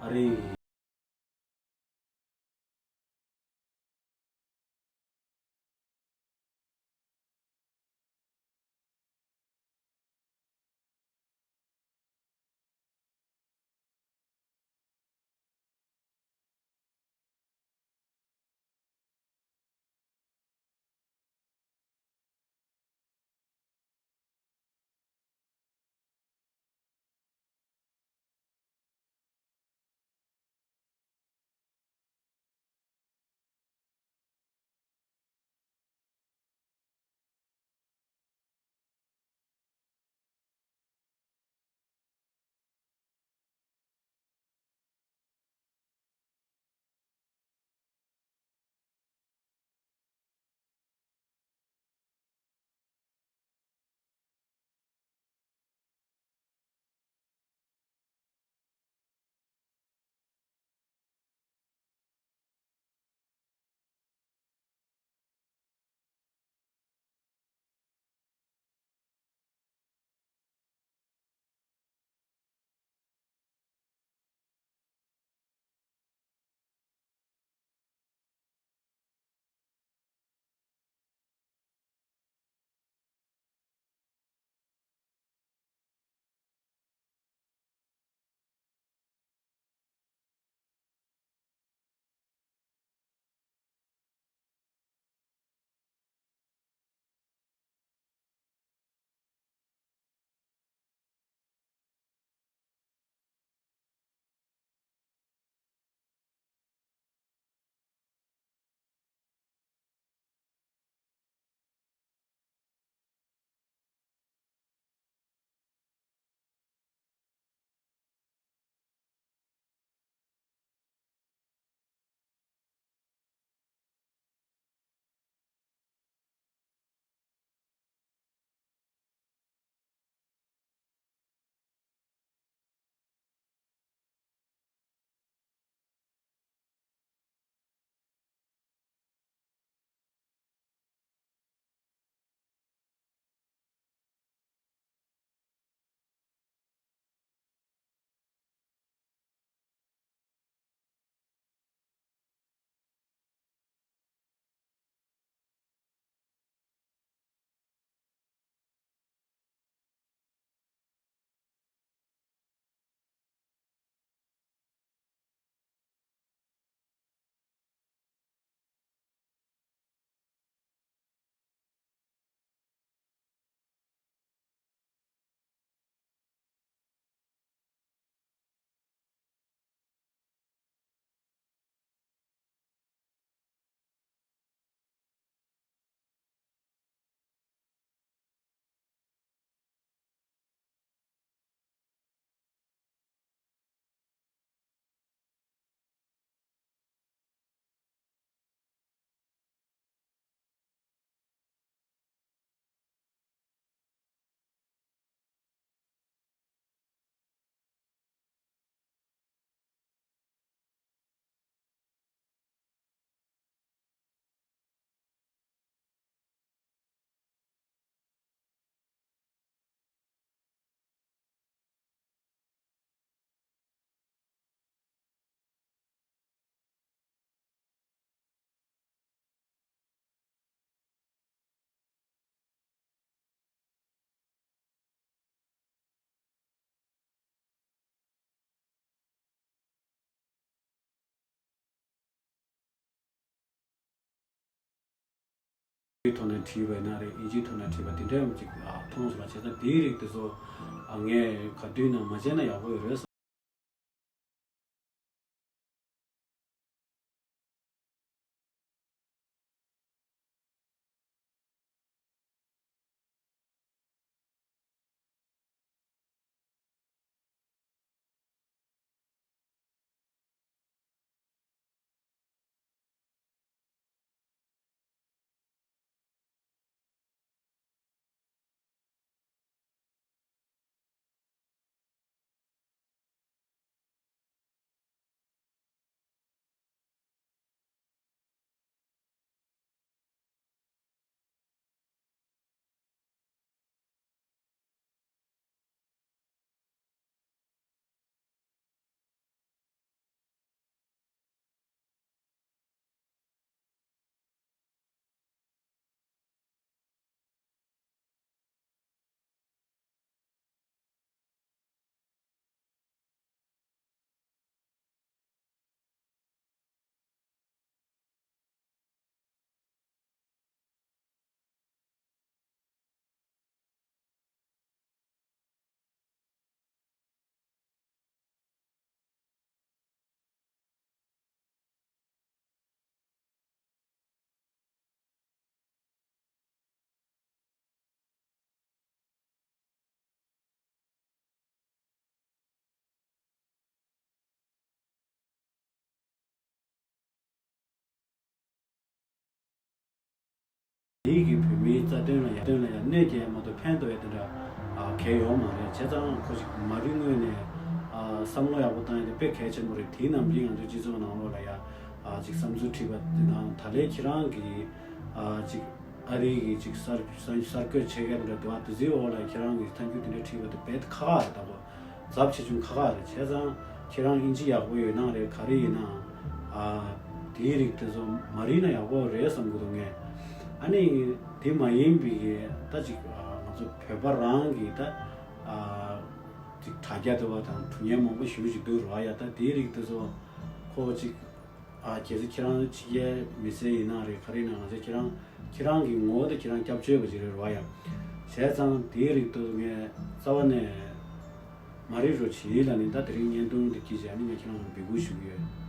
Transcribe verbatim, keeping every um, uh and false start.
ཨ་རི། ཐོག་ནས་བྲིས་པ་ཡིན་ན་རེད། ཨིན་ཇིའི་ཐོག་ནས་བྲིས་པ་དེ་འདྲ་ཡང་ཅིག་མཐོང་སོང་བ། བྱས་ཙང་དེའི་རིགས་དེ་ཚོ་ངས་ག་དུས་ནང་མ་བྱས་ན་ཡག་པོ་ཡོད་རེད། སྟོན་ལ་ཡ་སྟོན་ལ་ཡ་གནོད་སྐྱེལ་མ་གཏོགས་ཕན་ཐོགས་ཡ་དེ་འདྲ་ཨ་གལ་ཡོད་མ་རེད། བྱས་ཙང་ཁོ་ཅིག་མ་རིག་ངོས་ནས་ཨ་བསམ་བློ་ཡག་པོ་བཏང་ཡ་དེ་དཔེ་གལ་ཆེན་པོ་རེད། དེའི་ནང་བཞིན་ང་ཚོའི་སྤྱི་ཚོགས་ནང་ལོགས་ལ་ཡ་ཨ་ཅིག་བསམ་ཚུལ་བྲིས་པ་དེ་དང་ད་ལན་ཁྱེད་རང་གིས་ཨ་ཅིག་ཨ་རི་གི་ཅིག་གསར་གསར་གསར་འགོད་བྱེད་མཁན་འདྲ་འདུག་ཨ། དེ་ཚོའི་འོག་ལ་ཁྱེད་རང་གིས་ཐབས་ཇུས་དེ་འདྲ་བྲིས་པ་དེ་རྦད་དེ་ཁག་ཁག་རེད། ད་གོ་ཚབས་ཆེ་ཆུང་ཁག་ཁག་རེད། བྱས་ཙང་ཁྱེད་རང་ཨིན་ཇི་ཡག་པོ་ཡོད་ན་རེད། ག་རེ་ཡིན་ནའང་ཨ་དེའི་རིགས་དེ་ཚོ་མ་རིག་ན་ཡག་པོ་རེད་བསམ་གི་འདུག་ངས། ཨ་ནི་དེ་མ་ཡིན་པའི་གི་ད་ཅིག་ཨ་ང་ཚོ་བོད་པ་རང་གི་ད་ཨ་ཅིག་དྲ་རྒྱ་དེ་བ་དང་གྲུ་བརྙན་མང་པོ་ཞེ་པོ་ཅིག་འདུག་རེད་བ་ཡ། ད་དེའི་རིགས་དེ་ཚོ་ཁོ་ཅིག་ཨ་གལ་སྲིད་ཁྱེད་རང་ཕྱི་རྒྱལ་མི་སེར་ཡིན་ན་རེད། ག་རེ་ཡིན་ན་ང་ཚོ་ཁྱེད་རང་ཁྱེད་རང་གི་ངོ་བོ་དེ་ཁྱེད་རང་སྐྱབས་བཅོལ་བ་ཅིག་རེད་བ་ཡ། བྱས་ཙང་དེའི་རིགས་དེ་ངས་རྩ་བ་ནས་མ་རིག་རོགས་བྱེད་ལ་ནི་ད་དེ་རིང་བརྙན་ཐུང་འདི་སྐྱེས་བྱས་ནི་ངས་ཁྱེད་རང་ལ་འབོད་སྐུལ་ཞུ་གི་ཡོད།